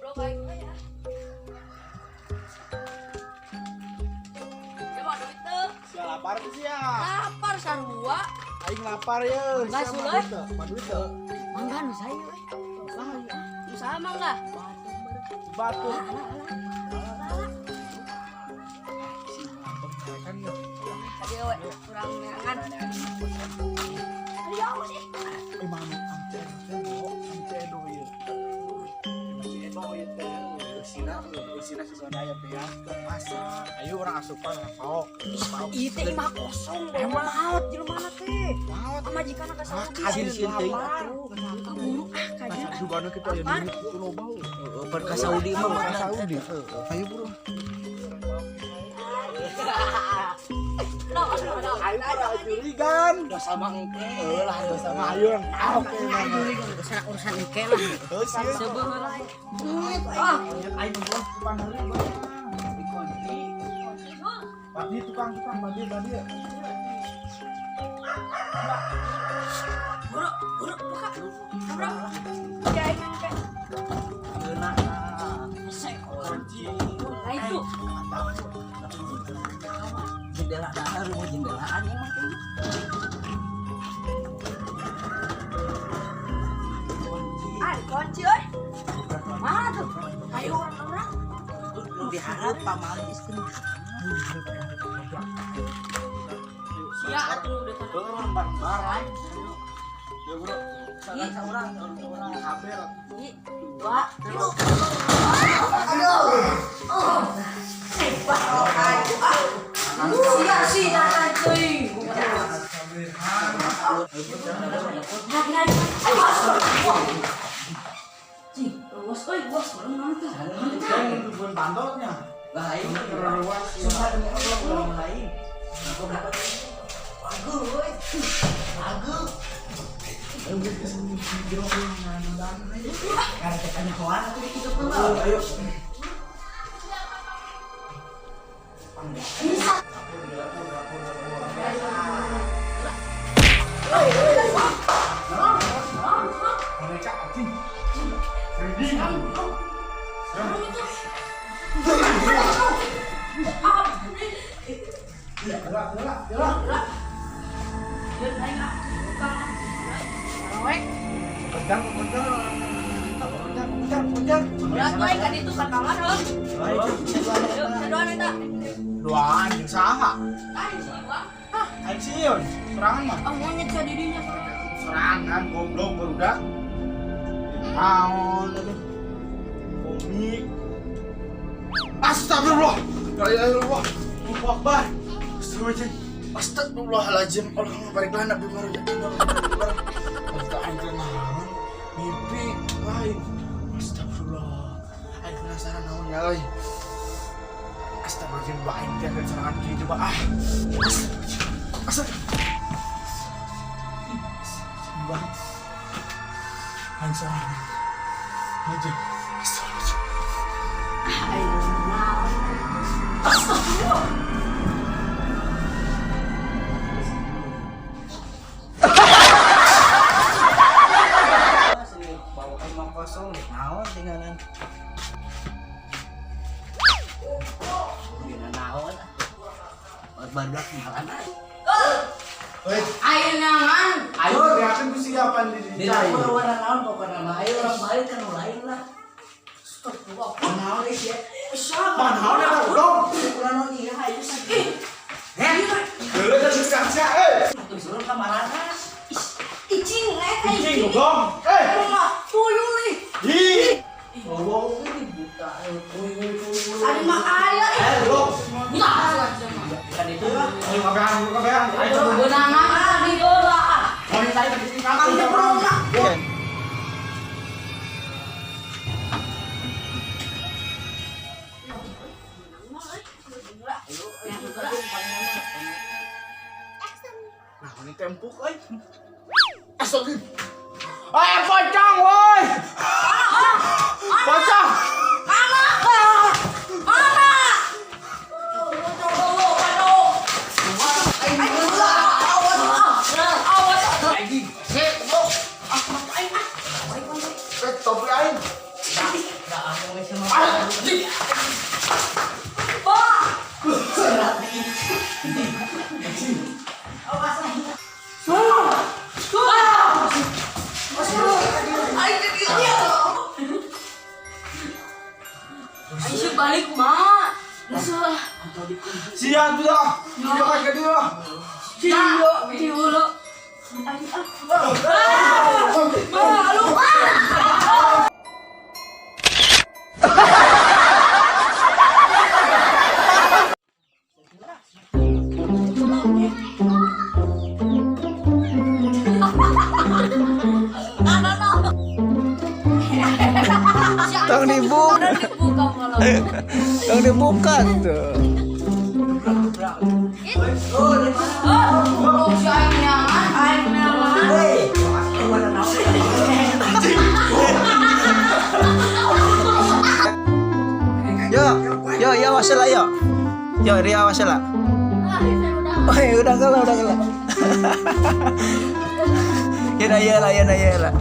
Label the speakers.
Speaker 1: Goblok aing mah ya. Coba duit teu.
Speaker 2: Sia lapar teu sia?
Speaker 1: Lapar sarua.
Speaker 2: Aing lapar ye.
Speaker 1: Enggak,
Speaker 2: Sia
Speaker 1: Sulai.
Speaker 2: mah duit teu? Mah duit teu?
Speaker 1: Mangga nu saya euy. Usaha mangga.
Speaker 2: Batu.
Speaker 1: Alah alah. Alah.
Speaker 2: Si ngambek kan ya.
Speaker 1: Tadi we kurang neangan. Aduh, apa sih?
Speaker 2: Eh manu am Ceu Edo, am Ceu Edo ieu. Am Ceu Edo ieu teh. Eusina, eusina sesuatu aya beas ke pasar. Ayo urang asupan urang paok. Paok.
Speaker 1: Ieu teh imah kosong,
Speaker 2: Emang?
Speaker 1: Maot jelema teh.
Speaker 2: Maot.
Speaker 1: Pamajikanna ka
Speaker 2: Ah,
Speaker 1: Saudi.
Speaker 2: kadir
Speaker 3: Sieun teuing
Speaker 2: lapar.
Speaker 3: atuh.
Speaker 1: Kaburu ah kadir.
Speaker 2: Pasar juga kita aya
Speaker 1: Lapar.
Speaker 2: duit itu loba.
Speaker 3: Heeh, bar ka Saudi mah
Speaker 2: Ka
Speaker 3: makna.
Speaker 2: Saudi. Heeh. Ayo buru. Ayo ora curigan.
Speaker 3: Dosa mah engke.
Speaker 2: Heuh lah dosa mah ayo urang paok.
Speaker 1: Urusan urusan engke lah.
Speaker 2: Heuh sieun.
Speaker 1: Seubeuh heula. Ah,
Speaker 3: Aing mah
Speaker 2: Tukang heula, Bang.
Speaker 3: dikunci.
Speaker 2: Badi tukang-tukang badi badi.
Speaker 1: Buru, buru, buka. Bro. Ya, aing engke.
Speaker 3: Geunah.
Speaker 1: Sek.
Speaker 2: Kunci.
Speaker 1: Nah itu.
Speaker 3: Jendela dahar mau jendelaan emang teh.
Speaker 1: Ah, dikunci euy. Mana tuh? Ayo orang-orang.
Speaker 3: Nu diharap pamali geus
Speaker 1: Sia atuh udah kan.
Speaker 2: Heuh bareng-bareng. Ya bro.
Speaker 3: Saurang saurang saurang.
Speaker 2: Kabeh lah.
Speaker 1: Hiji, dua, tilu. Aduh. Oh. Sia sia teuing. Nah, nah. Ayo. Cing, luas euy, luas bareng mana tuh?
Speaker 2: Bukan pantolnya.
Speaker 3: Lain.
Speaker 2: Luas.
Speaker 3: Sumpah demi Allah urang lain. Bagus euy. Bagus. Karena tanya kawan atuh kitu mah.
Speaker 2: Ayo.
Speaker 1: Bisa.
Speaker 2: Mereka anjing. Ready. Gerak, gerak, gerak. Kejar, kejar. Kejar, kejar, kejar.
Speaker 1: Berat euy kan itu ka kamar heuh.
Speaker 2: Ayo.
Speaker 1: Yuk, saduan eta.
Speaker 2: Duaan jeung saha?
Speaker 1: Lain sih, Wah.
Speaker 2: Aing sieun. Serangan mah.
Speaker 1: Ah, monyet sa dirinya soalnya.
Speaker 2: Serangan goblok barudak. Naon aduh. Komik. Astagfirullah. La ilaha illallah. Allahu Akbar. Astagfirullahaladzim. Astagfirullahaladzim. Allahumma barik lana bima razaqtana. Kita aing teh naon? Mimpi lain. Astagfirullah. Aing penasaran naon ya euy. Astagfirullahaladzim, bah aing teh serangan kieu coba ah. Astagfirullahaladzim. Astagfirullahaladzim. Banget. Aing serangan. Aja. Astagfirullahaladzim.
Speaker 1: Aing naon. Astagfirullah.
Speaker 3: Sini bawa ka imah kosong naon tinggalan. Dina naon ah. Barudak tinggalan ah.
Speaker 2: Hei,
Speaker 1: Aing nyaman.
Speaker 2: ayo lihatin ku siapa di
Speaker 3: Di dapur warna naon pokokna mah ayo urang balik kan lain lah.
Speaker 1: Astagfirullah.
Speaker 3: Naon ieu sia?
Speaker 2: Mana naon eta goblok?
Speaker 3: Kurang naon ieu hayu
Speaker 1: Ih,
Speaker 3: Heh,
Speaker 2: Geuleuh teh suka sia euy.
Speaker 3: atuh disuruh ka marana.
Speaker 1: Icing eta
Speaker 2: Icing goblok. Eh,
Speaker 1: Rumah tuyul nih.
Speaker 2: ih.
Speaker 3: Ngomong ini buta tuyul tuyul.
Speaker 1: Ada mah aya ih.
Speaker 2: Eh, goblok.
Speaker 1: Buta asuhan mah.
Speaker 3: Kan itu lah.
Speaker 2: Ayo kabehan, kabehan. Ayo
Speaker 1: Beunangan tadi heula ah.
Speaker 2: Mau tadi di kamar.
Speaker 1: Di rumah.
Speaker 2: Empuk euy. Astagfirullah. Ay, pocong woi. Pocong.
Speaker 1: Anak! Anak!
Speaker 3: Ay, wala. Awas.
Speaker 1: Awas!
Speaker 2: Anjing. Sek, bro. Eh, topi aing.
Speaker 3: Dah aku geus sama.
Speaker 2: Anjing.
Speaker 1: Pak!
Speaker 3: Awas.
Speaker 1: Ay, Ay, siya balik, ma! Nasa...
Speaker 2: Sia tuh dah. Bakal ke dia.
Speaker 1: Siya! Siya! Ay, ah! Ah! Ma, alo! Ah!
Speaker 4: Tong dibuka,
Speaker 1: Dibuka malah.
Speaker 4: tong dibuka tuh.
Speaker 1: Oh, si aing neangan, aing neangan.
Speaker 3: Hei, wala naon.
Speaker 4: Yo, yo, yo masalah yo. Yo, Ria masalah. Oh, ya, udah kalah, udah kalah. Ya, dah, ya lah, ya dah, ya lah.